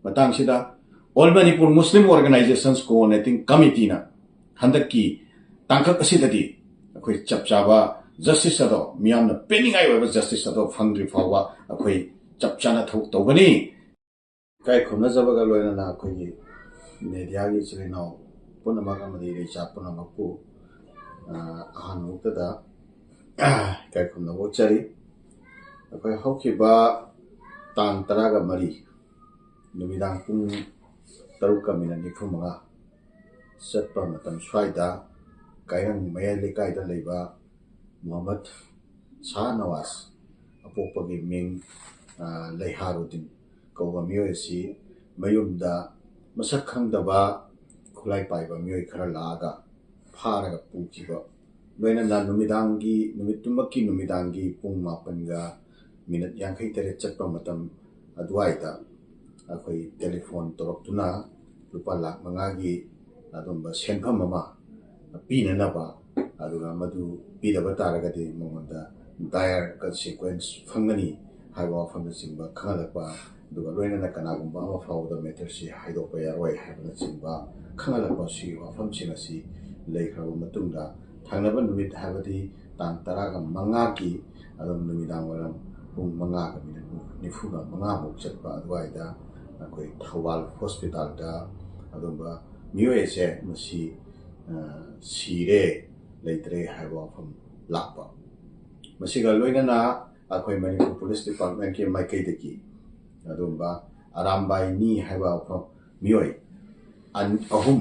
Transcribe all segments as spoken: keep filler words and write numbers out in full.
ꯃꯇꯥꯡꯁꯤꯗ All Manipur Muslim Organizations Coordinating Committeeꯅ ꯍꯟꯗꯛꯀꯤ ꯇꯥꯡꯀꯛ ꯑꯁꯤꯗꯗꯤ ꯑꯩꯈꯣꯏ ꯆꯞ ꯆꯥꯕ ꯖꯁꯇꯤꯁ ꯑꯗꯣ, ꯃꯤꯌꯥꯝꯅ ꯄꯦꯟꯅꯤꯡꯉꯥꯏ ꯑꯣꯏꯕ ꯖꯁꯇꯤꯁ ꯑꯗꯣ ꯐꯪꯗ꯭ꯔꯤ ꯐꯥꯎꯕ ꯑꯩꯈꯣꯏ ꯆꯞ ꯆꯥꯅ ꯊꯕꯛ ꯇꯧꯒꯅꯤ꯫ ꯏꯀꯥꯏ ꯈꯨꯝꯅꯖꯕꯒ ꯂꯣꯏꯅꯅ ꯑꯩꯈꯣꯏꯒꯤ ꯃꯦꯗꯤꯌꯥꯒꯤ ꯏꯆꯤꯜ ꯏꯅꯥꯎ ꯄꯨꯝꯅꯃꯛ ꯑꯃꯗꯤ ꯏꯔꯩꯆꯥ ꯄꯨꯝꯅꯃꯛꯄꯨ, ꯑ, ꯑꯍꯥꯟꯕ ꯃꯛꯇꯗ ꯏꯀꯥꯏ ꯈꯨꯝꯅꯕ ꯎꯠꯆꯔꯤ꯫ ꯑꯩꯈꯣꯏ ꯍꯧꯈꯤꯕ ꯇꯥꯡ ꯇꯔꯥꯒ ꯃꯔꯤ ꯅꯨꯃꯤꯗꯥꯡ ꯄꯨꯡ ꯇꯔꯨꯛꯀ ꯃꯤꯅꯠ ꯅꯤꯐꯨ ꯃꯉꯥ ꯆꯠꯄ ꯃꯇꯝ ꯁ꯭ꯋꯥꯏꯗ ꯀꯥꯏꯔꯪ ꯃꯌꯥꯏ ꯂꯩꯀꯥꯏꯗ ꯂꯩꯕ ꯃꯨꯍꯝꯃꯗ ꯁꯥꯍ ꯅꯋꯥꯖ, ꯑꯄꯣꯛꯄꯒꯤ ꯃꯤꯡ, ꯑ, ꯂꯩꯍꯥꯔꯨꯗꯤꯟ ꯀꯧꯕ ꯃꯤꯑꯣꯏ ꯑꯁꯤ ꯃꯌꯨꯝꯗ ꯃꯁꯛ ꯈꯪꯗꯕ ꯈꯨꯠꯂꯥꯏ ꯄꯥꯏꯕ ꯃꯤꯑꯣꯏ ꯈꯔ ꯂꯥꯛꯑꯒ ꯐꯥꯔꯒ ꯄꯨꯈꯤꯕ, ꯂꯣꯏꯅꯅ ꯅꯨꯃꯤꯗꯥꯡꯒꯤ, ꯅꯨꯃꯤꯠꯇꯨꯃꯛꯀꯤ ꯅꯨꯃꯤꯗꯥꯡꯒꯤ ꯄꯨꯡ ꯃꯥꯄꯟꯒ ꯃꯤꯅꯠ ꯌꯥꯡꯈꯩ ꯇꯔꯦꯠ ꯆꯠꯄ ꯃꯇꯝ ꯑꯗꯨꯋꯥꯏꯗ ꯑꯩꯈꯣꯏ ꯇꯦꯂꯤꯐꯣꯟ ꯇꯧꯔꯛꯇꯨꯅ ꯂꯨꯄꯥ ꯂꯥꯈ ꯃꯉꯥꯒꯤ ꯑꯗꯨꯝꯕ ꯁꯦꯟꯐꯝ ꯑꯃ ꯄꯤꯅꯅꯕ, ꯑꯗꯨꯒ ꯃꯗꯨ ꯄꯤꯗꯕ ꯇꯥꯔꯒꯗꯤ ꯃꯉꯣꯟꯗ ꯗꯥꯏꯌꯔ ꯀꯟꯁꯤꯀ꯭ꯋꯦꯟꯁ ꯐꯪꯒꯅꯤ ꯍꯥꯏꯕ ꯋꯥꯐꯝꯅꯆꯤꯡꯕ ꯈꯪꯍꯜꯂꯛꯄ, ꯑꯗꯨꯒ ꯂꯣꯏꯅꯅ ꯀꯅꯥꯒꯨꯝꯕ ꯑꯃ ꯐꯥꯎꯕꯗ ꯃꯦꯇꯔꯁꯤ ꯍꯥꯏꯗꯣꯛꯄ ꯌꯥꯔꯣꯏ ꯍꯥꯏꯕꯅꯆꯤꯡꯕ ꯈꯪꯍꯜꯂꯛꯄ, ꯁꯤꯒꯤ ꯋꯥꯐꯝꯁꯤꯡ ꯑꯁꯤ ꯂꯩꯈ꯭ꯔꯕ ꯃꯇꯨꯡꯗ, ꯊꯪꯅꯕ ꯅꯨꯃꯤꯠ, ꯍꯥꯏꯕꯗꯤ ꯇꯥꯡ ꯇꯔꯥꯒ ꯃꯉꯥꯒꯤ ꯑꯗꯨꯝ ꯅꯨꯃꯤꯗꯥꯡ ꯋꯥꯏꯔꯝ ꯄꯨꯡ ꯃꯉꯥꯒ ꯃꯤꯅꯤꯠ ꯅꯤꯐꯨꯒ ꯃꯉꯥꯃꯨꯛ ꯆꯠꯄ ꯑꯗꯨꯋꯥꯏꯗ ꯑꯩꯈꯣꯏ ꯊꯧꯕꯥꯜ ꯍꯣꯁꯄꯤꯇꯥꯜꯗ ꯑꯗꯨꯝꯕ ꯃꯤꯑꯣꯏ ꯑꯁꯦ ꯃꯁꯤ, ꯑ, ꯁꯤꯔꯦ, ꯂꯩꯇ꯭ꯔꯦ ꯍꯥꯏꯕ ꯋꯥꯐꯝ ꯂꯥꯛꯄ꯫ ꯃꯁꯤꯒ ꯂꯣꯏꯅꯅ ꯑꯩꯈꯣꯏ ꯃꯅꯤꯄꯨꯔ ꯄꯨꯂꯤꯁ ꯗꯤꯄꯥꯔꯠꯃꯦꯟꯀꯤ ꯃꯥꯏꯀꯩꯗꯒꯤ ꯑꯗꯨꯒꯨꯝꯕ ꯑꯔꯥꯝꯕꯥꯏ ꯅꯤ ꯍꯥꯏꯕ ꯋꯥꯐꯝ ꯃꯤꯑꯣꯏ ꯑꯟ-, ꯑꯍꯨꯝ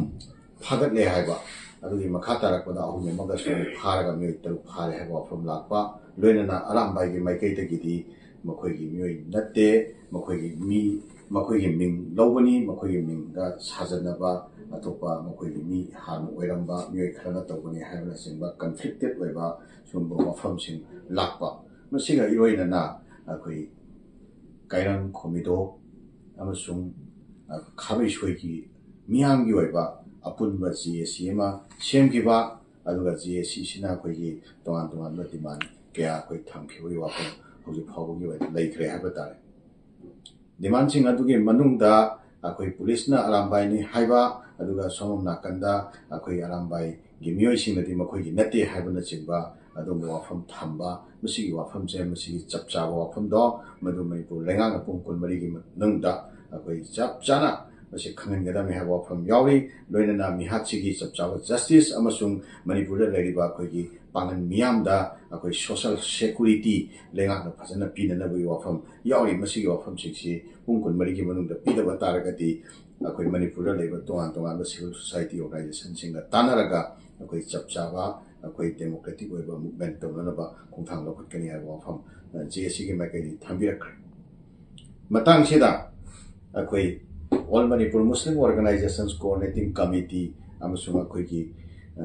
ꯐꯥꯒꯠꯂꯦ ꯍꯥꯏꯕ, ꯑꯗꯨꯒꯤ ꯃꯈꯥ ꯇꯥꯔꯛꯄꯗ ꯑꯍꯨꯝ ꯑꯃꯒꯁꯨ ꯑꯃꯨꯛ ꯐꯥꯔꯒ ꯃꯤꯑꯣꯏ ꯇꯔꯨꯛ ꯐꯥꯔꯦ ꯍꯥꯏꯕ ꯋꯥꯐꯝ ꯂꯥꯛꯄ, ꯂꯣꯏꯅꯅ ꯑꯔꯥꯝꯕꯥꯏꯒꯤ ꯃꯥꯏꯀꯩꯗꯒꯤꯗꯤ ꯃꯈꯣꯏꯒꯤ ꯃꯤꯑꯣꯏ ꯅꯠꯇꯦ, ꯃꯈꯣꯏꯒꯤ ꯃꯤ, ꯃꯈꯣꯏꯒꯤ ꯃꯤꯡ ꯂꯧꯕꯅꯤ, ꯃꯈꯣꯏꯒꯤ ꯃꯤꯡꯗ ꯁꯥꯖꯟꯅꯕ ꯑꯇꯣꯞꯄ ꯃꯈꯣꯏꯒꯤ ꯃꯤ ꯍꯥꯟꯅ ꯑꯣꯏꯔꯝꯕ ꯃꯤꯑꯣꯏ ꯈꯔꯅ ꯇꯧꯕꯅꯤ ꯍꯥꯏꯕꯅꯆꯤꯡꯕ ꯀꯟꯐ꯭ꯂꯤꯛꯇꯦꯠ ꯑꯣꯏꯕ ꯁꯤꯒꯨꯝꯕ ꯋꯥꯐꯝꯁꯤꯡ ꯂꯥꯛꯄ꯫ ꯃꯁꯤꯒ ꯏꯔꯣꯏꯅꯅ ꯑꯩꯈꯣꯏ ꯀꯥꯏꯔꯪ, ꯈꯣꯃꯤꯗꯣꯛ ꯑꯃꯁꯨꯡ, ꯑ, ꯈꯥꯕꯩꯁꯣꯏꯒꯤ ꯃꯤꯌꯥꯝꯒꯤ ꯑꯣꯏꯕ ꯑꯄꯨꯟꯕ ꯖꯦ ꯑꯦ ꯁꯤ ꯑꯃ ꯁꯦꯝꯈꯤꯕ, ꯑꯗꯨꯒ ꯖꯦ ꯑꯦ ꯁꯤꯁꯤꯅ ꯑꯩꯈꯣꯏꯒꯤ ꯇꯣꯉꯥꯟ ꯇꯣꯉꯥꯟꯕ ꯗꯤꯃꯥꯟ ꯀꯌꯥ ꯑꯩꯈꯣꯏ ꯊꯝꯈꯤꯕꯒꯤ ꯋꯥꯐꯝ ꯍꯧꯖꯤꯛ ꯐꯥꯎꯕꯒꯤ ꯑꯣꯏꯅ ꯂꯩꯈ꯭ꯔꯦ ꯍꯥꯏꯕ ꯇꯥꯔꯦ꯫ ꯗꯤꯃꯥꯟꯁꯤꯡ ꯑꯗꯨꯒꯤ ꯃꯅꯨꯡꯗ ꯑꯩꯈꯣꯏ ꯄꯨꯂꯤꯁꯅ ꯑꯔꯥꯝꯕꯥꯏꯅꯤ ꯍꯥꯏꯕ, ꯑꯗꯨꯒ ꯁꯣꯝ ꯅꯥꯀꯟꯗ ꯑꯩꯈꯣꯏ ꯑꯔꯥꯝꯕꯥꯏꯒꯤ ꯃꯤꯑꯣꯏꯁꯤꯡꯅꯗꯤ ꯃꯈꯣꯏꯒꯤ ꯅꯠꯇꯦ ꯍꯥꯏꯕꯅꯆꯤꯡꯕ ꯑꯗꯨꯒꯨꯝꯕ ꯋꯥꯐꯝ ꯊꯝꯕ, ꯃꯁꯤꯒꯤ ꯋꯥꯐꯝꯁꯦ, ꯃꯁꯤꯒꯤ ꯆꯞ ꯆꯥꯕ ꯋꯥꯐꯝꯗꯣ ꯃꯗꯨ ꯃꯅꯤꯄꯨꯔ ꯂꯩꯉꯥꯛꯅ ꯄꯨꯡ ꯀꯨꯟꯃꯔꯤꯒꯤ ꯃꯅꯨꯡꯗ ꯑꯩꯈꯣꯏ ꯆꯞ ꯆꯥꯅ ꯃꯁꯤ ꯈꯪꯍꯟꯒꯗꯕꯅꯤ ꯍꯥꯏꯕ ꯋꯥꯐꯝ ꯌꯥꯎꯔꯤ꯫ ꯂꯣꯏꯅꯅ ꯃꯤꯍꯥꯠꯁꯤꯒꯤ ꯆꯞ ꯆꯥꯕ ꯖꯁꯇꯤꯁ ꯑꯃꯁꯨꯡ ꯃꯅꯤꯄꯨꯔꯗ ꯂꯩꯔꯤꯕ ꯑꯩꯈꯣꯏꯒꯤ ꯄꯥꯡꯒꯜ ꯃꯤꯌꯥꯝꯗ ꯑꯩꯈꯣꯏ ꯁꯣꯁꯦꯜ ꯁꯦꯀꯨꯔꯤꯇꯤ ꯂꯩꯉꯥꯛꯅ ꯐꯖꯅ ꯄꯤꯅꯅꯕꯒꯤ ꯋꯥꯐꯝ ꯌꯥꯎꯔꯤ꯫ ꯃꯁꯤꯒꯤ ꯋꯥꯐꯝꯁꯤꯡꯁꯤ ꯄꯨꯡ ꯀꯨꯟꯃꯔꯤꯒꯤ ꯃꯅꯨꯡꯗ ꯄꯤꯗꯕ ꯇꯥꯔꯒꯗꯤ ꯑꯩꯈꯣꯏ ꯃꯅꯤꯄꯨꯔꯗ ꯂꯩꯕ ꯇꯣꯉꯥꯟ ꯇꯣꯉꯥꯟꯕ ꯁꯤꯚꯤꯜ ꯁꯣꯁꯥꯏꯇꯤ ꯑꯣꯔꯒꯅꯥꯏꯖꯦꯁꯟꯁꯤꯡꯒ ꯇꯥꯟꯅꯔꯒ ꯑꯩꯈꯣꯏ ꯆꯞ ꯆꯥꯕ ꯑꯩꯈꯣꯏ ꯗꯦꯃꯣꯀ꯭ꯔꯦꯇꯤꯛ ꯑꯣꯏꯕ ꯃꯨꯚꯃꯦꯟ ꯇꯧꯅꯅꯕ ꯈꯣꯡꯊꯥꯡ ꯂꯧꯈꯠꯀꯅꯤ ꯍꯥꯏꯕ ꯋꯥꯐꯝ ꯖꯦ ꯑꯦ ꯁꯤꯒꯤ ꯃꯥꯏꯀꯩꯗꯒꯤ ꯊꯝꯕꯤꯔꯛꯈ꯭ꯔꯦ꯫ ꯃꯇꯥꯡꯁꯤꯗ ꯑꯩꯈꯣꯏ All Manipur Muslim Organizations Coordinating Committee ꯑꯃꯁꯨꯡ ꯑꯩꯈꯣꯏꯒꯤ, ꯑ,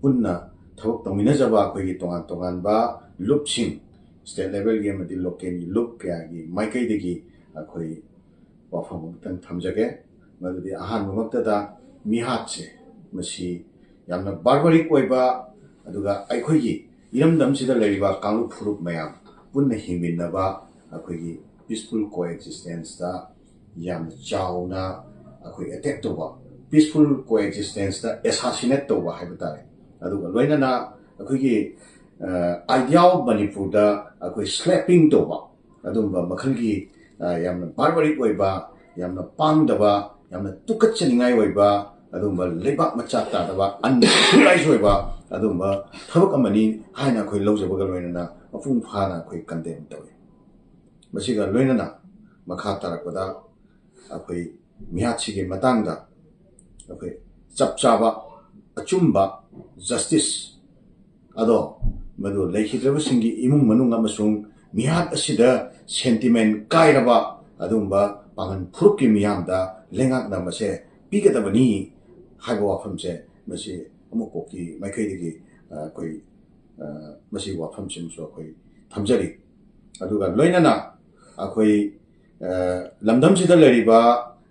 ꯄꯨꯟꯅ ꯊꯕꯛ ꯇꯧꯃꯤꯟꯅꯖꯕ ꯑꯩꯈꯣꯏꯒꯤ ꯇꯣꯉꯥꯟ ꯇꯣꯉꯥꯟꯕ ꯂꯨꯞꯁꯤꯡ, ꯁ꯭ꯇꯦꯠ ꯂꯦꯚꯦꯜꯒꯤ ꯑꯃꯗꯤ ꯂꯣꯀꯦꯜꯒꯤ ꯂꯨꯞ ꯀꯌꯥꯒꯤ ꯃꯥꯏꯀꯩꯗꯒꯤ ꯑꯩꯈꯣꯏ ꯋꯥꯐꯝ ꯑꯃꯇꯪ ꯊꯝꯖꯒꯦ꯫ ꯃꯗꯨꯗꯤ ꯑꯍꯥꯟꯕꯃꯛꯇꯗ ꯃꯤꯍꯥꯠꯁꯦ, ꯃꯁꯤ ꯌꯥꯝꯅ ꯕꯥꯔꯕꯔꯤꯛ ꯑꯣꯏꯕ, ꯑꯗꯨꯒ ꯑꯩꯈꯣꯏꯒꯤ ꯏꯔꯝꯗꯝꯁꯤꯗ ꯂꯩꯔꯤꯕ ꯀꯥꯡꯂꯨꯞ ꯐꯨꯔꯨꯞ ꯃꯌꯥꯝ ꯄꯨꯟꯅ ꯍꯤꯡꯃꯤꯟꯅꯕ, ꯑꯩꯈꯣꯏꯒꯤ ꯄꯤꯁꯐꯨꯜ ꯀꯣꯑꯦꯛꯖꯤꯁꯇꯦꯟꯁꯇ ꯌꯥꯝꯅ ꯆꯥꯎꯅ ꯑꯩꯈꯣꯏ ꯑꯦꯇꯦꯛ ꯇꯧꯕ, ꯄꯤꯁꯐꯨꯜ ꯀꯣꯑꯦꯛꯖꯤꯁꯇꯦꯟꯁꯇ ꯑꯦꯁꯥꯁꯤꯅꯦꯠ ꯇꯧꯕ ꯍꯥꯏꯕ ꯇꯥꯔꯦ꯫ ꯑꯗꯨꯒ ꯂꯣꯏꯅꯅ ꯑꯩꯈꯣꯏꯒꯤ, ꯑ, Idea of ꯃꯅꯤꯄꯨꯔꯗ ꯑꯩꯈꯣꯏ ꯁ꯭ꯂꯦꯄꯤꯡ ꯇꯧꯕ, ꯑꯗꯨꯝꯕ ꯃꯈꯜꯒꯤ, ꯑ, ꯌꯥꯝꯅ ꯕꯥꯔꯕꯔꯤꯛ ꯑꯣꯏꯕ, ꯌꯥꯝꯅ ꯄꯥꯡꯗꯕ, ꯌꯥꯝꯅ ꯇꯨꯀꯠꯆꯅꯤꯡꯉꯥꯏ ꯑꯣꯏꯕ, ꯑꯗꯨꯝꯕ ꯂꯩꯕꯥꯛ ꯃꯆꯥ ꯇꯥꯗꯕ, ꯑꯟꯁꯤꯚꯤꯂꯥꯏꯖ ꯑꯣꯏꯕ ꯑꯗꯨꯝꯕ ꯊꯕꯛ ꯑꯃꯅꯤ ꯍꯥꯏꯅ ꯑꯩꯈꯣꯏ ꯂꯧꯖꯕꯒ ꯂꯣꯏꯅꯅ ꯃꯄꯨꯡ ꯐꯥꯅ ꯑꯩꯈꯣꯏ ꯀꯟꯗꯦꯝ ꯇꯧꯏ꯫ ꯃꯁꯤꯒ ꯂꯣꯏꯅꯅ ꯃꯈꯥ ꯇꯥꯔꯛꯄꯗ ꯑꯩꯈꯣꯏ ꯃꯤꯍꯥꯠꯁꯤꯒꯤ ꯃꯇꯥꯡꯗ ꯑꯩꯈꯣꯏ ꯆꯞ ꯆꯥꯕ ꯑꯆꯨꯝꯕ ꯖꯁꯇꯤꯁ ꯑꯗꯣ ꯃꯗꯨ ꯂꯩꯈꯤꯗ꯭ꯔꯕꯁꯤꯡꯒꯤ ꯏꯃꯨꯡ ꯃꯅꯨꯡ ꯑꯃꯁꯨꯡ ꯃꯤꯍꯥꯠ ꯑꯁꯤꯗ ꯁꯦꯟꯇꯤꯃꯦꯟ ꯀꯥꯏꯔꯕ ꯑꯗꯨꯒꯨꯝꯕ ꯄꯥꯡꯒꯜ ꯐꯨꯔꯨꯞꯀꯤ ꯃꯤꯌꯥꯝꯗ ꯂꯩꯉꯥꯛꯅ ꯃꯁꯦ ꯄꯤꯒꯗꯕꯅꯤ ꯍꯥꯏꯕ ꯋꯥꯐꯝꯁꯦ, ꯃꯁꯤ ꯑꯃꯨꯛ ꯀꯣꯛꯀꯤ ꯃꯥꯏꯀꯩꯗꯒꯤ, ꯑ, ꯑꯩꯈꯣꯏ, ꯑ, ꯃꯁꯤꯒꯤ ꯋꯥꯐꯝꯁꯤꯃꯁꯨ ꯑꯩꯈꯣꯏ ꯊꯝꯖꯔꯤ꯫ ꯑꯗꯨꯒ ꯂꯣꯏꯅꯅ ꯑꯩꯈꯣꯏ, ꯑ, ꯂꯝꯗꯝꯁꯤꯗ ꯂꯩꯔꯤꯕ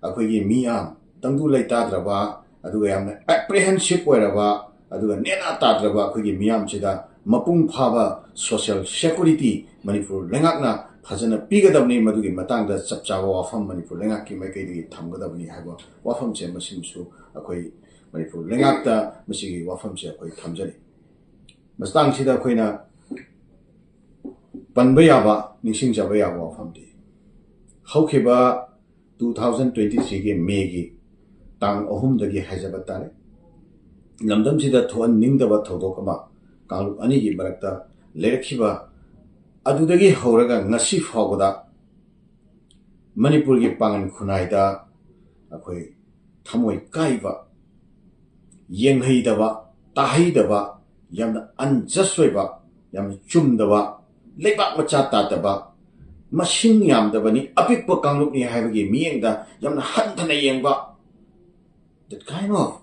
ꯑꯩꯈꯣꯏꯒꯤ ꯃꯤꯌꯥꯝ ꯇꯪꯗꯨ ꯂꯩꯇꯥꯗ꯭ꯔꯕ, ꯑꯗꯨꯒ ꯌꯥꯝꯅ ꯑꯦꯄ꯭ꯔꯤꯍꯦꯟꯁꯤꯞ ꯑꯣꯏꯔꯕ, ꯑꯗꯨꯒ ꯅꯦꯅꯥ ꯇꯥꯗ꯭ꯔꯕ ꯑꯩꯈꯣꯏꯒꯤ ꯃꯤꯌꯥꯝꯁꯤꯗ ꯃꯄꯨꯡ ꯐꯥꯕ ꯁꯣꯁꯤꯌꯦꯜ ꯁꯦꯀꯨꯔꯤꯇꯤ ꯃꯅꯤꯄꯨꯔ ꯂꯩꯉꯥꯛꯅ ꯐꯖꯅ ꯄꯤꯒꯗꯕꯅꯤ, ꯃꯗꯨꯒꯤ ꯃꯇꯥꯡꯗ ꯆꯞ ꯆꯥꯕ ꯋꯥꯐꯝ ꯃꯅꯤꯄꯨꯔ ꯂꯩꯉꯥꯛꯀꯤ ꯃꯥꯏꯀꯩꯗꯒꯤ ꯊꯝꯒꯗꯕꯅꯤ ꯍꯥꯏꯕ ꯋꯥꯐꯝꯁꯦ, ꯃꯁꯤꯃꯁꯨ ꯑꯩꯈꯣꯏ ꯃꯅꯤꯄꯨꯔ ꯂꯩꯉꯥꯛꯇ ꯃꯁꯤꯒꯤ ꯋꯥꯐꯝꯁꯦ ꯑꯩꯈꯣꯏ ꯊꯝꯖꯔꯤ꯫ ꯃꯇꯥꯡꯁꯤꯗ ꯑꯩꯈꯣꯏꯅ ꯄꯟꯕ ꯌꯥꯕ, ꯅꯤꯡꯁꯤꯡꯖꯕ ꯌꯥꯕ ꯋꯥꯐꯝꯗꯤ, ꯍꯧꯈꯤꯕ two thousand twenty threeꯒꯤ ꯃꯦꯒꯤ ꯇꯥꯡ ꯑꯍꯨꯝꯗꯒꯤ ꯍꯥꯏꯖꯕ ꯇꯥꯔꯦ, ꯂꯝꯗꯝꯁꯤꯗ ꯊꯣꯛꯍꯟꯅꯤꯡꯗꯕ ꯊꯧꯗꯣꯛ ꯑꯃ ꯀꯥꯡꯂꯨꯞ ꯑꯅꯤꯒꯤ ꯃꯔꯛꯇ ꯂꯩꯔꯛꯈꯤꯕ ꯑꯗꯨꯗꯒꯤ ꯍꯧꯔꯒ ꯉꯁꯤ ꯐꯥꯎꯕꯗ ꯃꯅꯤꯄꯨꯔꯒꯤ ꯄꯥꯡꯒꯟ ꯈꯨꯟꯅꯥꯏꯗ ꯑꯩꯈꯣꯏ ꯊꯃꯣꯏ ꯀꯥꯏꯕ, ꯌꯦꯡꯍꯩꯗꯕ, ꯇꯥꯍꯩꯗꯕ, ꯌꯥꯝꯅ unjust ꯑꯣꯏꯕ, ꯌꯥꯝꯅ ꯆꯨꯝꯗꯕ, ꯂꯩꯕꯥꯛ ꯃꯆꯥ ꯇꯥꯗꯕ, ꯃꯁꯤꯡ ꯌꯥꯝꯗꯕꯅꯤ, ꯑꯄꯤꯛꯄ ꯀꯥꯡꯂꯨꯞꯅꯤ ꯍꯥꯏꯕꯒꯤ ꯃꯤꯠꯌꯦꯡꯗ ꯌꯥꯝꯅ ꯍꯟꯊꯅ ꯌꯦꯡꯕ, that kind of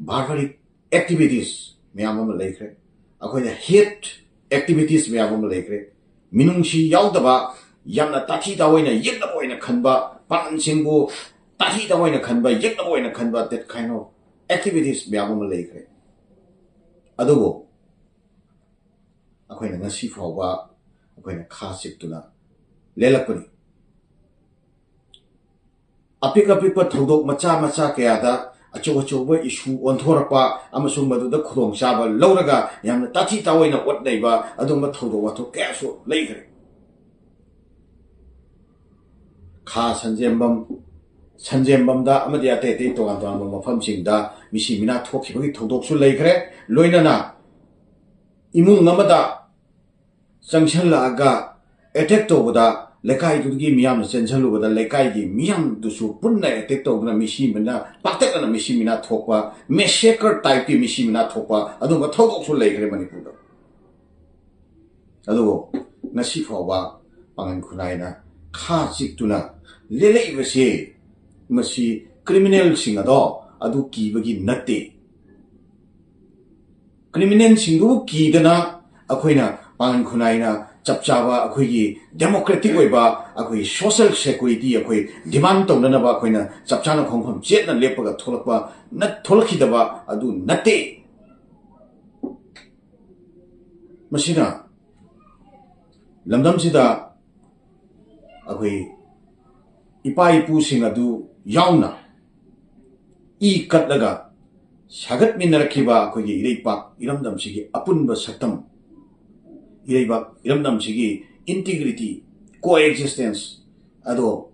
barbaric activities ꯃꯌꯥꯝ ꯑꯃ ꯂꯩꯈ꯭ꯔꯦ꯫ ꯑꯩꯈꯣꯏꯅ hate activities ꯃꯌꯥꯝ ꯑꯃ ꯂꯩꯈ꯭ꯔꯦ꯫ ꯃꯤꯅꯨꯡꯁꯤ ꯌꯥꯎꯗꯕ, ꯌꯥꯝꯅ ꯇꯥꯊꯤ ꯇꯥꯑꯣꯏꯅ ꯌꯦꯛꯅꯕ ꯑꯣꯏꯅ ꯈꯟꯕ, ꯄꯥꯡꯒꯜꯁꯤꯡꯕꯨ ꯇꯥꯊꯤ ꯇꯥꯑꯣꯏꯅ ꯈꯟꯕ, ꯌꯦꯛꯅꯕ ꯑꯣꯏꯅ ꯈꯟꯕ, that kind of activities ꯃꯌꯥꯝ ꯑꯃ ꯂꯩꯈ꯭ꯔꯦ꯫ ꯑꯗꯨꯕꯨ ꯑꯩꯈꯣꯏꯅ ꯉꯁꯤ ꯐꯥꯎꯕ ꯑꯩꯈꯣꯏꯅ ꯈꯥ ꯆꯤꯛꯇꯨꯅ ꯂꯦꯜꯂꯛꯄꯅꯤ꯫ ꯑꯄꯤꯛ ꯑꯄꯤꯛꯄ ꯊꯧꯗꯣꯛ ꯃꯆꯥ ꯃꯆꯥ ꯀꯌꯥꯗ ꯑꯆꯧ ꯑꯆꯧꯕ issue ꯑꯣꯟꯊꯣꯔꯛꯄ ꯑꯃꯁꯨꯡ ꯃꯗꯨꯗ ꯈꯨꯗꯣꯡꯆꯥꯕ ꯂꯧꯔꯒ ꯌꯥꯝꯅ ꯇꯥꯊꯤ ꯇꯥꯑꯣꯏꯅ ꯑꯣꯠ ꯅꯩꯕ, ꯑꯗꯨꯒꯨꯝꯕ ꯊꯧꯗꯣꯛ ꯋꯥꯊꯣꯛ ꯀꯌꯥꯁꯨ ꯂꯩꯈ꯭ꯔꯦ꯫ ꯈꯥ ꯁꯟꯖꯦꯝꯕꯝ, ꯁꯟꯖꯦꯝꯕꯝꯗ ꯑꯃꯗꯤ ꯑꯇꯩ ꯑꯇꯩ ꯇꯣꯉꯥꯟ ꯇꯣꯉꯥꯟꯕ ꯃꯐꯝꯁꯤꯡꯗ ꯃꯤꯁꯤ ꯃꯤꯅꯥ ꯊꯣꯛꯈꯤꯕꯒꯤ ꯊꯧꯗꯣꯛꯁꯨ ꯂꯩꯈ꯭ꯔꯦ꯫ ꯂꯣꯏꯅꯅ ꯏꯃꯨꯡ ꯑꯃꯗ ꯆꯪꯁꯤꯜꯂꯛꯑꯒ attack ꯇꯧꯕꯗ, ꯂꯩꯀꯥꯏꯗꯨꯒꯤ ꯃꯤꯌꯥꯝꯅ ꯆꯦꯟꯁꯤꯜꯂꯨꯕꯗ ꯂꯩꯀꯥꯏꯒꯤ ꯃꯤꯌꯥꯝꯗꯨꯁꯨ ꯄꯨꯟꯅ attack ꯇꯧꯗꯨꯅ ꯃꯤꯁꯤ ꯃꯤꯅꯥ, ꯄꯥꯛꯇꯛꯅꯅ ꯃꯤꯁꯤ ꯃꯤꯅꯥ ꯊꯣꯛꯄ, massacre type ꯀꯤ ꯃꯤꯁꯤ ꯃꯤꯅꯥ ꯊꯣꯛꯄ, ꯑꯗꯨꯒꯨꯝꯕ ꯊꯧꯗꯣꯛꯁꯨ ꯂꯩꯈ꯭ꯔꯦ ꯃꯅꯤꯄꯨꯔꯗ꯫ ꯑꯗꯨꯕꯨ ꯉꯁꯤ ꯐꯥꯎꯕ ꯄꯥꯡꯒꯟ ꯈꯨꯟꯅꯥꯏꯅ ꯈꯥ ꯆꯤꯛꯇꯨꯅ ꯂꯦꯜꯂꯛꯏꯕꯁꯤ, ꯃꯁꯤ criminal ꯁꯤꯡ ꯑꯗꯣ ꯑꯗꯨ ꯀꯤꯕꯒꯤ ꯅꯠꯇꯦ꯫ Criminal ꯁꯤꯡꯗꯨꯕꯨ ꯀꯤꯗꯅ ꯑꯩꯈꯣꯏꯅ ꯄꯥꯡꯒꯟ ꯈꯨꯟꯅꯥꯏꯅ ꯆꯞ ꯆꯥꯕ ꯑꯩꯈꯣꯏꯒꯤ democratic ꯑꯣꯏꯕ ꯑꯩꯈꯣꯏꯒꯤ social security ꯑꯩꯈꯣꯏ demand ꯇꯧꯅꯅꯕ ꯑꯩꯈꯣꯏꯅ ꯆꯞ ꯆꯥꯅ ꯈꯣꯡꯐꯝ ꯆꯦꯠꯅ ꯂꯦꯞꯄꯒ ꯊꯣꯛꯂꯛꯄ ꯅꯠ-, ꯊꯣꯛꯂꯛꯈꯤꯗꯕ ꯑꯗꯨ ꯅꯠꯇꯦ꯫ ꯃꯁꯤꯅ ꯂꯝꯗꯝꯁꯤꯗ ꯑꯩꯈꯣꯏ ꯏꯄꯥ ꯏꯄꯨꯁꯤꯡ ꯑꯗꯨ ꯌꯥꯎꯅ ꯏ ꯀꯠꯂꯒ ꯁꯥꯒꯠꯃꯤꯟꯅꯔꯛꯈꯤꯕ ꯑꯩꯈꯣꯏꯒꯤ ꯏꯔꯩꯄꯥꯛ ꯏꯔꯝꯗꯝꯁꯤꯒꯤ ꯑꯄꯨꯟꯕ ꯁꯛꯇꯝ, ꯏꯔꯩꯄꯥꯛ ꯏꯔꯝꯗꯝꯁꯤꯒꯤ integrity, co-existence ꯑꯗꯣ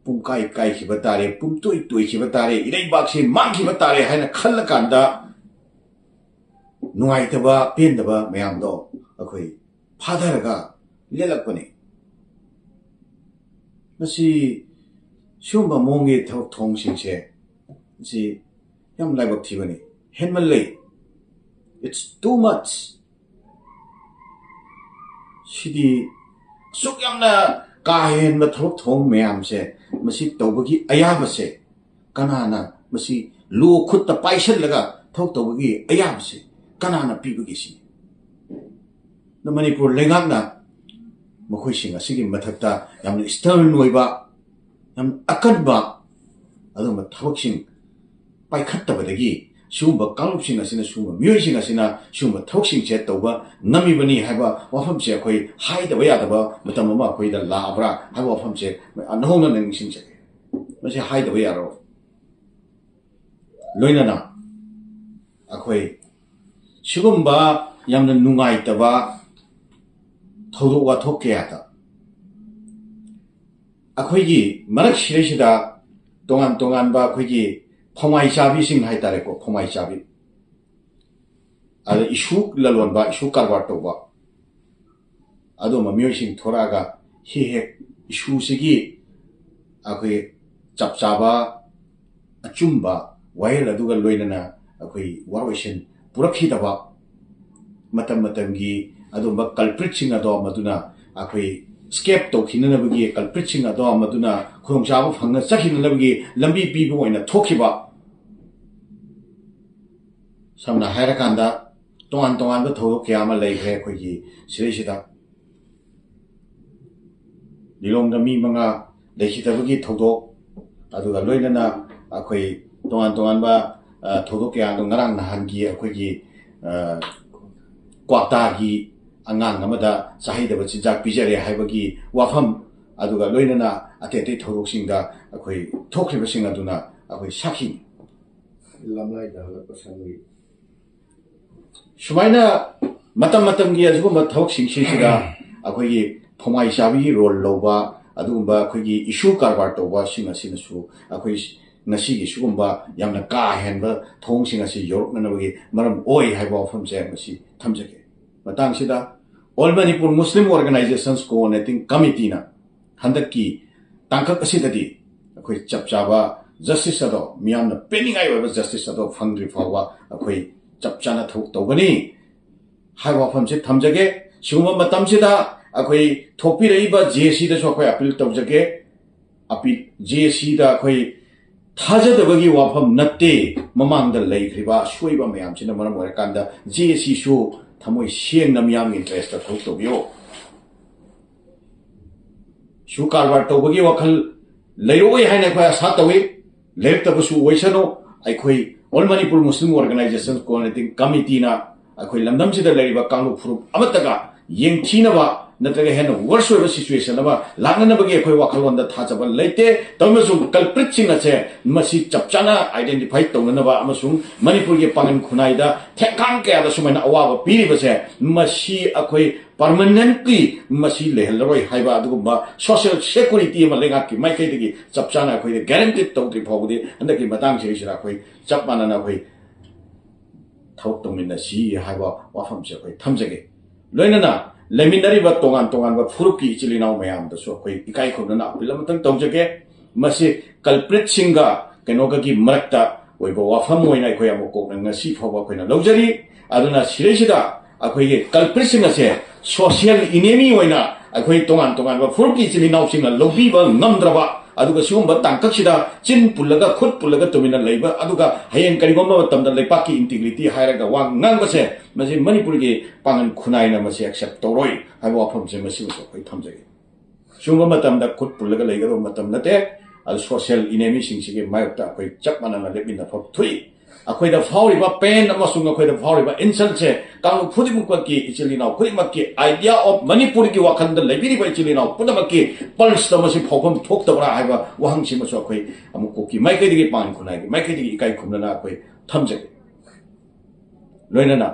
ꯄꯨꯡꯀꯥꯏ ꯀꯥꯏꯈꯤꯕ ꯇꯥꯔꯦ, ꯄꯨꯝꯇꯣꯏ ꯇꯣꯏꯈꯤꯕ ꯇꯥꯔꯦ, ꯏꯔꯩꯕꯥꯛꯁꯤ ꯃꯥꯡꯈꯤꯕ ꯇꯥꯔꯦ ꯍꯥꯏꯅ ꯈꯜꯂꯀꯥꯟꯗ ꯅꯨꯡꯉꯥꯏꯇꯕ, ꯄꯦꯟꯗꯕ ꯃꯌꯥꯝꯗꯣ ꯑꯩꯈꯣꯏ ꯐꯥꯊꯔꯒ ꯂꯦꯜꯂꯛꯄꯅꯤ꯫ ꯃꯁꯤ ꯁꯤꯒꯨꯝꯕ ꯃꯑꯣꯡꯒꯤ ꯊꯕꯛ ꯊꯧꯑꯣꯡꯁꯤꯡꯁꯦ ꯃꯁꯤ ꯌꯥꯝ ꯂꯥꯏꯕꯛ ꯊꯤꯕꯅꯤ, ꯍꯦꯟꯃꯜꯂꯦ, it's too much꯫ ꯁꯤꯗꯤ ꯑꯁꯨꯛ ꯌꯥꯝꯅ ꯀꯥ ꯍꯦꯟꯕ ꯊꯕꯛ ꯊꯧꯑꯣꯡ ꯃꯌꯥꯝꯁꯦ ꯃꯁꯤ ꯇꯧꯕꯒꯤ ꯑꯌꯥꯕꯁꯦ ꯀꯅꯥꯅ, ꯃꯁꯤ ꯂꯣ ꯈꯨꯠꯇ ꯄꯥꯏꯁꯤꯜꯂꯒ ꯊꯕꯛ ꯇꯧꯕꯒꯤ ꯑꯌꯥꯕꯁꯦ ꯀꯅꯥꯅ ꯄꯤꯕꯒꯦ ꯁꯤꯅꯤ꯫ ꯑꯗꯣ ꯃꯅꯤꯄꯨꯔ ꯂꯩꯉꯥꯛꯅ ꯃꯈꯣꯏꯁꯤꯡ ꯑꯁꯤꯒꯤ ꯃꯊꯛꯇ ꯌꯥꯝꯅ stern ꯑꯣꯏꯕ, ꯌꯥꯝ ꯑꯀꯟꯕ ꯑꯗꯨꯒꯨꯝꯕ ꯊꯕꯛꯁꯤꯡ ꯄꯥꯏꯈꯠꯇꯕꯗꯒꯤ ꯁꯤꯒꯨꯝꯕ ꯀꯥꯡꯂꯨꯞꯁꯤꯡ ꯑꯁꯤꯅ, ꯁꯤꯒꯨꯝꯕ ꯃꯤꯑꯣꯏꯁꯤꯡ ꯑꯁꯤꯅ ꯁꯤꯒꯨꯝꯕ ꯊꯕꯛꯁꯤꯡꯁꯦ ꯇꯧꯕ ꯉꯝꯃꯤꯕꯅꯤ ꯍꯥꯏꯕ ꯋꯥꯐꯝꯁꯦ ꯑꯩꯈꯣꯏ ꯍꯥꯏꯗꯕ ꯌꯥꯗꯕ ꯃꯇꯝ ꯑꯃ ꯑꯩꯈꯣꯏꯗ ꯂꯥꯛꯑꯕ꯭ꯔꯥ ꯍꯥꯏꯕ ꯋꯥꯐꯝꯁꯦ ꯅꯧꯍꯧꯅꯅ ꯅꯤꯡꯁꯤꯡꯖꯒꯦ꯫ ꯃꯁꯤ ꯍꯥꯏꯗꯕ ꯌꯥꯔꯣꯏ꯫ ꯂꯣꯏꯅꯅ ꯑꯩꯈꯣꯏ ꯁꯤꯒꯨꯝꯕ ꯌꯥꯝꯅ ꯅꯨꯡꯉꯥꯏꯇꯕ ꯊꯧꯗꯣꯛ ꯋꯥꯊꯣꯛ ꯀꯌꯥꯗ ꯑꯩꯈꯣꯏꯒꯤ ꯃꯔꯛꯁꯤꯗꯩꯁꯤꯗ ꯇꯣꯉꯥꯟ ꯇꯣꯉꯥꯟꯕ ꯑꯩꯈꯣꯏꯒꯤ ꯐꯝꯃꯥꯏ ꯆꯥꯕꯤꯁꯤꯡ ꯍꯥꯏꯇꯥꯔꯦꯀꯣ, ꯐꯝꯃꯥꯏ ꯆꯥꯕꯤ, ꯑꯗ ꯏꯁꯨ ꯂꯂꯣꯟꯕ, ꯏꯁꯨ ꯀꯔꯕꯥꯔ ꯇꯧꯕ ꯑꯗꯨꯒꯨꯝꯕ ꯃꯤꯑꯣꯏꯁꯤꯡ ꯊꯣꯔꯛꯑꯒ ꯍꯦꯛ ꯍꯦꯛ ꯏꯁꯨꯁꯤꯒꯤ ꯑꯩꯈꯣꯏ ꯆꯞ ꯆꯥꯕ ꯑꯆꯨꯝꯕ ꯋꯥꯌꯦꯜ ꯑꯗꯨꯒ ꯂꯣꯏꯅꯅ ꯑꯩꯈꯣꯏ ꯋꯥꯔꯣꯏꯁꯤꯟ ꯄꯨꯔꯛꯈꯤꯗꯕ ꯃꯇꯝ ꯃꯇꯝꯒꯤ ꯑꯗꯨꯒꯨꯝꯕ culpritꯁꯤꯡ ꯑꯗꯣ ꯃꯗꯨꯅ ꯑꯩꯈꯣꯏ escape ꯇꯧꯈꯤꯅꯅꯕꯒꯤ, culpritꯁꯤꯡ ꯑꯗꯣ ꯃꯗꯨꯅ ꯈꯨꯗꯣꯡꯆꯥꯕ ꯐꯪꯅ ꯆꯠꯈꯤꯅꯅꯕꯒꯤ ꯂꯝꯕꯤ ꯄꯤꯕ ꯑꯣꯏꯅ ꯊꯣꯛꯈꯤꯕ꯫ ꯁꯝꯅ ꯍꯥꯏꯔꯀꯥꯟꯗ ꯇꯣꯉꯥꯟ ꯇꯣꯉꯥꯟꯕ ꯊꯧꯗꯣꯛ ꯀꯌꯥ ꯑꯃ ꯂꯩꯈ꯭ꯔꯦ ꯑꯩꯈꯣꯏꯒꯤ ꯁꯤꯗꯩꯁꯤꯗ꯫ ꯂꯤꯂꯣꯡꯗ ꯃꯤ ꯃꯉꯥ ꯂꯩꯈꯤꯗꯕꯒꯤ ꯊꯧꯗꯣꯛ, ꯑꯗꯨꯒ ꯂꯣꯏꯅꯅ ꯑꯩꯈꯣꯏ ꯇꯣꯉꯥꯟ ꯇꯣꯉꯥꯟꯕ, ꯑ, ꯊꯧꯗꯣꯛ ꯀꯌꯥ ꯑꯗꯨ ꯉꯔꯥꯡ ꯅꯍꯥꯟꯒꯤ ꯑꯩꯈꯣꯏꯒꯤ, ꯑ, ꯀ꯭ꯋꯥꯛꯇꯥꯒꯤ ꯑꯉꯥꯡ ꯑꯃꯗ ꯆꯥꯍꯩꯗꯕ ꯆꯤꯟꯖꯥꯛ ꯄꯤꯖꯔꯦ ꯍꯥꯏꯕꯒꯤ ꯋꯥꯐꯝ, ꯑꯗꯨꯒ ꯂꯣꯏꯅꯅ ꯑꯇꯩ ꯑꯇꯩ ꯊꯧꯗꯣꯛꯁꯤꯡꯗ ꯑꯩꯈꯣꯏ ꯊꯣꯛꯈ꯭ꯔꯤꯕꯁꯤꯡ ꯑꯗꯨꯅ ꯑꯩꯈꯣꯏ ꯁꯥꯈꯤꯅꯤ꯫ ꯂꯝꯂꯥꯏꯗ ꯍꯜꯂꯛꯄ ꯁꯪꯒꯤ ꯁꯨꯃꯥꯏꯅ ꯃꯇꯝ ꯃꯇꯝꯒꯤ ꯑꯁꯤꯒꯨꯝꯕ ꯊꯕꯛꯁꯤꯡꯁꯤꯗ ꯑꯩꯈꯣꯏꯒꯤ ꯐꯣꯃꯥꯏ ꯆꯥꯕꯒꯤ ꯔꯣꯜ ꯂꯧꯕ, ꯑꯗꯨꯒꯨꯝꯕ ꯑꯩꯈꯣꯏꯒꯤ ꯏꯁꯨ ꯀꯔꯕꯥꯔ ꯇꯧꯕꯁꯤꯡ ꯑꯁꯤꯅꯁꯨ ꯑꯩꯈꯣꯏ ꯉꯁꯤꯒꯤ ꯁꯤꯒꯨꯝꯕ ꯌꯥꯝꯅ ꯀꯥ ꯍꯦꯟꯕ ꯊꯧꯑꯣꯡꯁꯤꯡ ꯑꯁꯤ ꯌꯧꯔꯛꯅꯅꯕꯒꯤ ꯃꯔꯝ ꯑꯣꯏ ꯍꯥꯏꯕ ꯋꯥꯐꯝꯁꯦ ꯃꯁꯤ ꯊꯝꯖꯒꯦ꯫ ꯃꯇꯥꯡꯁꯤꯗ All Manipur Muslim Organizations Coordinating Committeeꯅ ꯍꯟꯗꯛꯀꯤ ꯇꯥꯡꯀꯛ ꯑꯁꯤꯗꯗꯤ ꯑꯩꯈꯣꯏ ꯆꯞ ꯆꯥꯕ ꯖꯁꯇꯤꯁ ꯑꯗꯣ, ꯃꯤꯌꯥꯝꯅ ꯄꯦꯟꯅꯤꯡꯉꯥꯏ ꯑꯣꯏꯕ ꯖꯁꯇꯤꯁ ꯑꯗꯣ ꯐꯪꯗ꯭ꯔꯤ ꯐꯥꯎꯕ ꯑꯩꯈꯣꯏ ꯆꯞ ꯆꯥꯅ ꯊꯕꯛ ꯇꯧꯒꯅꯤ ꯍꯥꯏꯕ ꯋꯥꯐꯝꯁꯦ ꯊꯝꯖꯒꯦ꯫ ꯁꯤꯒꯨꯝꯕ ꯃꯇꯝꯁꯤꯗ ꯑꯩꯈꯣꯏ ꯊꯣꯛꯄꯤꯔꯛꯏꯕ ꯖꯦ ꯑꯦ ꯁꯤꯗꯁꯨ ꯑꯩꯈꯣꯏ ꯑꯄꯤꯜ ꯇꯧꯖꯒꯦ꯫ ꯑꯄꯤꯜ, ꯖꯦ ꯑꯦ ꯁꯤꯗ ꯑꯩꯈꯣꯏ ꯊꯥꯖꯗꯕꯒꯤ ꯋꯥꯐꯝ ꯅꯠꯇꯦ꯫ ꯃꯃꯥꯡꯗ ꯂꯩꯈ꯭ꯔꯤꯕ ꯑꯁꯣꯏꯕ ꯃꯌꯥꯝꯁꯤꯅ ꯃꯔꯝ ꯑꯣꯏꯔꯀꯥꯟꯗ ꯖꯦ ꯑꯦ ꯁꯤꯁꯨ ꯊꯃꯣꯏ ꯁꯦꯡꯅ ꯃꯤꯌꯥꯝꯒꯤ ꯏꯟꯇꯔꯦꯁꯇ ꯊꯕꯛ ꯇꯧꯕꯤꯌꯨ꯫ ꯁꯨ ꯀꯔꯕꯥꯔ ꯇꯧꯕꯒꯤ ꯋꯥꯈꯜ ꯂꯩꯔꯛꯑꯣꯏ ꯍꯥꯏꯅ ꯑꯩꯈꯣꯏ ꯑꯁꯥ ꯇꯧꯏ꯫ ꯂꯩꯔꯛꯇꯕꯁꯨ ꯑꯣꯏꯁꯅꯨ꯫ ꯑꯩꯈꯣꯏ All Manipur Muslim Organization Coordinating Committeeꯅ ꯑꯩꯈꯣꯏ ꯂꯝꯗꯝꯁꯤꯗ ꯂꯩꯔꯤꯕ ꯀꯥꯡꯂꯨꯞ ꯐꯨꯔꯨꯞ ꯑꯃꯠꯇꯒ ꯌꯦꯡꯊꯤꯅꯕ ꯅꯠꯇ꯭ꯔꯒ ꯍꯦꯟꯅ worse ꯑꯣꯏꯕ situation ꯑꯃ ꯂꯥꯛꯅꯅꯕꯒꯤ ꯑꯩꯈꯣꯏ ꯋꯥꯈꯜꯂꯣꯟꯗ ꯊꯥꯖꯕ ꯂꯩꯇꯦ꯫ ꯇꯧꯅꯁꯨ culpritꯁꯤꯡ ꯑꯁꯦ ꯃꯁꯤ ꯆꯞ ꯆꯥꯅ identify ꯇꯧꯅꯅꯕ ꯑꯃꯁꯨꯡ ꯃꯅꯤꯄꯨꯔꯒꯤ ꯄꯥꯡꯒꯜ ꯈꯨꯟꯅꯥꯏꯗ ꯊꯦꯡꯀꯥꯡ ꯀꯌꯥꯗ ꯁꯨꯃꯥꯏꯅ ꯑꯋꯥꯕ ꯄꯤꯔꯤꯕꯁꯦ ꯃꯁꯤ ꯑꯩꯈꯣꯏ permanently ꯃꯁꯤ ꯂꯩꯍꯜꯂꯔꯣꯏ ꯍꯥꯏꯕ ꯑꯗꯨꯒꯨꯝꯕ social security ꯑꯃ ꯂꯩꯉꯥꯛꯀꯤ ꯃꯥꯏꯀꯩꯗꯒꯤ ꯆꯞ ꯆꯥꯅ ꯑꯩꯈꯣꯏꯗ guarantee ꯇꯧꯗ꯭ꯔꯤ ꯐꯥꯎꯕꯗꯤ ꯍꯟꯗꯛꯀꯤ ꯃꯇꯥꯡꯁꯤꯗꯩꯁꯤꯗ ꯑꯩꯈꯣꯏ ꯆꯞ ꯃꯥꯟꯅꯅ ꯑꯩꯈꯣꯏ ꯊꯕꯛ ꯇꯧꯃꯤꯟꯅꯁꯤ ꯍꯥꯏꯕ ꯋꯥꯐꯝꯁꯦ ꯑꯩꯈꯣꯏ ꯊꯝꯖꯒꯦ꯫ ꯂꯣꯏꯅꯅ ꯂꯩꯃꯤꯟꯅꯔꯤꯕ ꯇꯣꯉꯥꯟ ꯇꯣꯉꯥꯟꯕ ꯐꯨꯔꯨꯞꯀꯤ ꯏꯆꯤꯜ ꯏꯅꯥꯎ ꯃꯌꯥꯝꯗꯁꯨ ꯑꯩꯈꯣꯏ ꯏꯀꯥꯏ ꯈꯨꯝꯅꯅ ꯑꯄꯤꯜ ꯑꯃꯇꯪ ꯇꯧꯖꯒꯦ꯫ ꯃꯁꯤ culpritꯁꯤꯡꯒ ꯀꯩꯅꯣꯒꯒꯤ ꯃꯔꯛꯇ ꯑꯣꯏꯕ ꯋꯥꯐꯝ ꯑꯣꯏꯅ ꯑꯩꯈꯣꯏ ꯑꯃꯨꯛ ꯀꯣꯛꯅ ꯉꯁꯤ ꯐꯥꯎꯕ ꯑꯩꯈꯣꯏꯅ ꯂꯧꯖꯔꯤ꯫ ꯑꯗꯨꯅ ꯁꯤꯗꯩꯁꯤꯗ ꯑꯩꯈꯣꯏꯒꯤ culpritꯁꯤꯡ ꯑꯁꯦ social enemy ꯑꯣꯏꯅ ꯑꯩꯈꯣꯏ ꯇꯣꯉꯥꯟ ꯇꯣꯉꯥꯟꯕ ꯐꯨꯔꯨꯞꯀꯤ ꯏꯆꯤꯜ ꯏꯅꯥꯎꯁꯤꯡꯅ ꯂꯧꯕꯤꯕ ꯉꯝꯗ꯭ꯔꯕ, ꯑꯗꯨꯒ ꯁꯤꯒꯨꯝꯕ ꯇꯥꯡꯀꯛꯁꯤꯗ ꯆꯤꯟ ꯄꯨꯜꯂꯒ ꯈꯨꯠ ꯄꯨꯜꯂꯒ ꯇꯨꯃꯤꯟꯅ ꯂꯩꯕ, ꯑꯗꯨꯒ ꯍꯌꯦꯡ ꯀꯔꯤꯒꯨꯝꯕ ꯃꯇꯝꯗ ꯂꯩꯄꯥꯛꯀꯤ integrity ꯍꯥꯏꯔꯒ ꯋꯥ ꯉꯥꯡꯕꯁꯦ ꯃꯁꯤ ꯃꯅꯤꯄꯨꯔꯒꯤ ꯄꯥꯡꯒꯜ ꯈꯨꯟꯅꯥꯏꯅ ꯃꯁꯤ accept ꯇꯧꯔꯣꯏ ꯍꯥꯏꯕ ꯋꯥꯐꯝꯁꯦ ꯃꯁꯤꯃꯁꯨ ꯑꯩꯈꯣꯏ ꯊꯝꯖꯒꯦ꯫ ꯁꯤꯒꯨꯝꯕ ꯃꯇꯝꯗ ꯈꯨꯠ ꯄꯨꯜꯂꯒ ꯂꯩꯒꯗꯕ ꯃꯇꯝ ꯅꯠꯇꯦ꯫ ꯑꯗꯨ social enemyꯁꯤꯡꯁꯤꯒꯤ ꯃꯥꯌꯣꯛꯇ ꯑꯩꯈꯣꯏ ꯆꯞ ꯃꯥꯟꯅꯅ ꯂꯦꯞꯃꯤꯟꯅꯐꯝ ꯊꯣꯛꯏ꯫ ꯑꯩꯈꯣꯏꯗ ꯐꯥꯎꯔꯤꯕ pain ꯑꯃꯁꯨꯡ ꯑꯩꯈꯣꯏꯗ ꯐꯥꯎꯔꯤꯕ insultꯁꯦ ꯀꯥꯡꯂꯨꯞ ꯈꯨꯗꯤꯡꯃꯛꯀꯤ ꯏꯆꯤꯜ ꯏꯅꯥꯎ ꯈꯨꯗꯤꯡꯃꯛꯀꯤ idea of ꯃꯅꯤꯄꯨꯔꯒꯤ ꯋꯥꯈꯜꯗ ꯂꯩꯕꯤꯔꯤꯕ ꯏꯆꯤꯜ ꯏꯅꯥꯎ ꯄꯨꯝꯅꯃꯛꯀꯤ pulseꯇ ꯃꯁꯤ ꯐꯥꯎꯐꯝ ꯊꯣꯛꯇꯕ꯭ꯔꯥ ꯍꯥꯏꯕ ꯋꯥꯍꯪꯁꯤꯃꯁꯨ ꯑꯩꯈꯣꯏ ꯑꯃꯨꯛ ꯀꯨꯀꯤ ꯃꯥꯏꯀꯩꯗꯒꯤ, ꯄꯥꯡꯒꯜ ꯈꯨꯟꯅꯥꯏꯒꯤ ꯃꯥꯏꯀꯩꯗꯒꯤ ꯏꯀꯥꯏ ꯈꯨꯝꯅꯅ ꯑꯩꯈꯣꯏ ꯊꯝꯖꯒꯦ꯫ ꯂꯣꯏꯅꯅ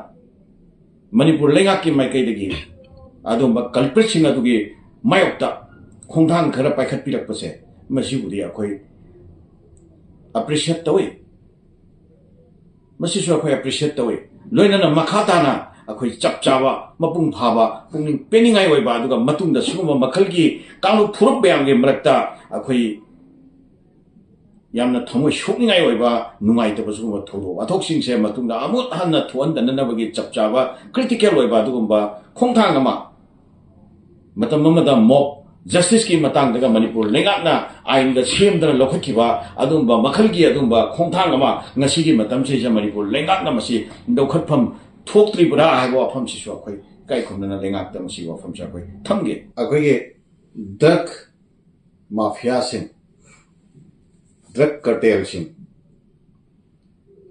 ꯃꯅꯤꯄꯨꯔ ꯂꯩꯉꯥꯛꯀꯤ ꯃꯥꯏꯀꯩꯗꯒꯤ ꯑꯗꯨꯝꯕ culpritꯁꯤꯡ ꯑꯗꯨꯒꯤ ꯃꯥꯌꯣꯛꯇ ꯈꯣꯡꯊꯥꯡ ꯈꯔ ꯄꯥꯏꯈꯠꯄꯤꯔꯛꯄꯁꯦ, ꯃꯁꯤꯕꯨꯗꯤ ꯑꯩꯈꯣꯏ appreciate ꯇꯧꯏ꯫ ꯃꯁꯤꯁꯨ ꯑꯩꯈꯣꯏ appreciate ꯇꯧꯏ꯫ ꯂꯣꯏꯅꯅ ꯃꯈꯥ ꯇꯥꯅ ꯑꯩꯈꯣꯏ ꯆꯞ ꯆꯥꯕ, ꯃꯄꯨꯡ ꯐꯥꯕ, ꯄꯨꯛꯅꯤꯡ ꯄꯦꯟꯅꯤꯡꯉꯥꯏ ꯑꯣꯏꯕ, ꯑꯗꯨꯒ ꯃꯇꯨꯡꯗ ꯁꯤꯒꯨꯝꯕ ꯃꯈꯜꯒꯤ ꯀꯥꯡꯂꯨꯞ ꯐꯨꯔꯨꯞ ꯃꯌꯥꯝꯒꯤ ꯃꯔꯛꯇ ꯑꯩꯈꯣꯏ ꯌꯥꯝꯅ ꯊꯃꯣꯏ ꯁꯣꯛꯅꯤꯡꯉꯥꯏ ꯑꯣꯏꯕ, ꯅꯨꯡꯉꯥꯏꯇꯕ ꯁꯤꯒꯨꯝꯕ ꯊꯧꯗꯣꯛ ꯋꯥꯊꯣꯛꯁꯤꯡꯁꯦ ꯃꯇꯨꯡꯗ ꯑꯃꯨꯛ ꯍꯟꯅ ꯊꯣꯛꯍꯟꯗꯅꯕꯒꯤ ꯆꯞ ꯆꯥꯕ critical ꯑꯣꯏꯕ ꯑꯗꯨꯒꯨꯝꯕ ꯈꯣꯡꯊꯥꯡ ꯑꯃ, ꯃꯇꯝ ꯑꯃꯗ mob justiceꯀꯤ ꯃꯇꯥꯡꯗꯒ ꯃꯅꯤꯄꯨꯔ ꯂꯩꯉꯥꯛꯅ ꯑꯥꯏꯟꯒ ꯁꯦꯝꯗꯅ ꯂꯧꯈꯠꯈꯤꯕ ꯑꯗꯨꯒꯨꯝꯕ ꯃꯈꯜꯒꯤ ꯑꯗꯨꯒꯨꯝꯕ ꯈꯣꯡꯊꯥꯡ ꯑꯃ ꯉꯁꯤꯒꯤ ꯃꯇꯝꯁꯤꯗ ꯃꯅꯤꯄꯨꯔ ꯂꯩꯉꯥꯛꯅ ꯃꯁꯤ ꯂꯧꯈꯠꯐꯝ ꯊꯣꯛꯇ꯭ꯔꯤꯕ꯭ꯔꯥ ꯍꯥꯏꯕ ꯋꯥꯐꯝꯁꯤꯁꯨ ꯑꯩꯈꯣꯏ ꯏꯀꯥꯏ ꯈꯨꯝꯅꯅ ꯂꯩꯉꯥꯛꯇ ꯃꯁꯤꯒꯤ ꯋꯥꯐꯝꯁꯦ ꯑꯩꯈꯣꯏ ꯊꯝꯒꯦ꯫ ꯑꯩꯈꯣꯏꯒꯤ drug mafiaꯁꯤꯡ, drug cartelꯁꯤꯡ,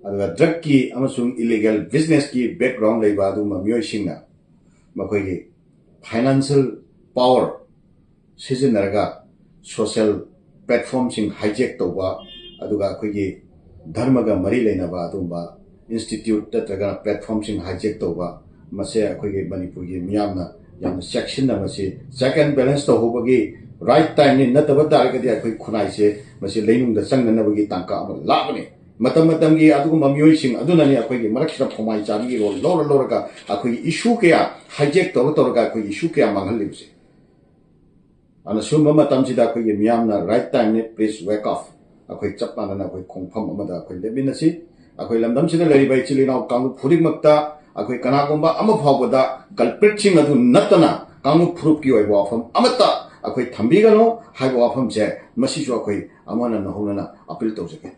ꯑꯗꯨꯒ drugꯀꯤ ꯑꯃꯁꯨꯡ illegal businessꯀꯤ background ꯂꯩꯕ ꯑꯗꯨꯒꯨꯝꯕ ꯃꯤꯑꯣꯏꯁꯤꯡꯅ ꯃꯈꯣꯏꯒꯤ financial power ꯁꯤꯖꯤꯟꯅꯔꯒ social platformꯁꯤꯡ hijack ꯇꯧꯕ, ꯑꯗꯨꯒ ꯑꯩꯈꯣꯏꯒꯤ ꯙꯔꯃꯒ ꯃꯔꯤ ꯂꯩꯅꯕ ꯑꯗꯨꯒꯨꯝꯕ institute ꯅꯠꯇ꯭ꯔꯒ platformꯁꯤꯡ hijack ꯇꯧꯕ, ꯃꯁꯦ ꯑꯩꯈꯣꯏꯒꯤ ꯃꯅꯤꯄꯨꯔꯒꯤ ꯃꯤꯌꯥꯝꯅ ꯌꯥꯝꯅ ꯆꯦꯛꯁꯤꯟꯅ ꯃꯁꯤ check and balance ꯇꯧꯍꯧꯕꯒꯤ right timeꯅꯤ꯫ ꯅꯠꯇꯕ ꯇꯥꯔꯒꯗꯤ ꯑꯩꯈꯣꯏ ꯈꯨꯟꯅꯥꯏꯁꯦ ꯃꯁꯤ ꯂꯩꯅꯨꯡꯗ ꯆꯪꯅꯅꯕꯒꯤ ꯇꯥꯡꯀꯛ ꯑꯃ ꯂꯥꯛꯀꯅꯤ꯫ ꯃꯇꯝ ꯃꯇꯝꯒꯤ ꯑꯗꯨꯒꯨꯝꯕ ꯃꯤꯑꯣꯏꯁꯤꯡ ꯑꯗꯨꯅꯅꯤ ꯑꯩꯈꯣꯏꯒꯤ ꯃꯔꯛꯁꯤꯗ ꯈꯣꯡꯃꯥꯏ ꯆꯥꯕꯤꯒꯤ role ꯂꯧꯔ ꯂꯧꯔꯒ ꯑꯩꯈꯣꯏꯒꯤ issue ꯀꯌꯥ hijack ꯇꯧꯔ ꯇꯧꯔꯒ ꯑꯩꯈꯣꯏꯒꯤ issue ꯀꯌꯥ ꯃꯥꯡꯍꯜꯂꯤꯕꯁꯦ꯫ ꯑꯗꯨꯅ ꯁꯤꯒꯨꯝꯕ ꯃꯇꯝꯁꯤꯗ ꯑꯩꯈꯣꯏꯒꯤ ꯃꯤꯌꯥꯝꯅ right timeꯅꯤ, please wake up꯫ ꯑꯩꯈꯣꯏ ꯆꯞ ꯃꯥꯟꯅꯅ ꯑꯩꯈꯣꯏ ꯈꯣꯡꯐꯝ ꯑꯃꯗ ꯑꯩꯈꯣꯏ ꯂꯦꯞꯃꯤꯟꯅꯁꯤ꯫ ꯑꯩꯈꯣꯏ ꯂꯝꯗꯝꯁꯤꯗ ꯂꯩꯔꯤꯕ ꯏꯆꯤꯜ ꯏꯅꯥꯎ ꯀꯥꯡꯂꯨꯞ ꯈꯨꯗꯤꯡꯃꯛꯇ ꯑꯩꯈꯣꯏ ꯀꯅꯥꯒꯨꯝꯕ ꯑꯃ ꯐꯥꯎꯕꯗ culpritꯁꯤꯡ ꯑꯗꯨ ꯅꯠꯇꯅ ꯀꯥꯡꯂꯨꯞ ꯐꯨꯔꯨꯞꯀꯤ ꯑꯣꯏꯕ ꯋꯥꯐꯝ ꯑꯃꯠꯇ ꯑꯩꯈꯣꯏ ꯊꯝꯕꯤꯒꯅꯨ ꯍꯥꯏꯕ ꯋꯥꯐꯝꯁꯦ ꯃꯁꯤꯁꯨ ꯑꯩꯈꯣꯏ ꯑꯃꯅ ꯅꯧꯍꯧꯅꯅ appeal ꯇꯧꯖꯒꯦ꯫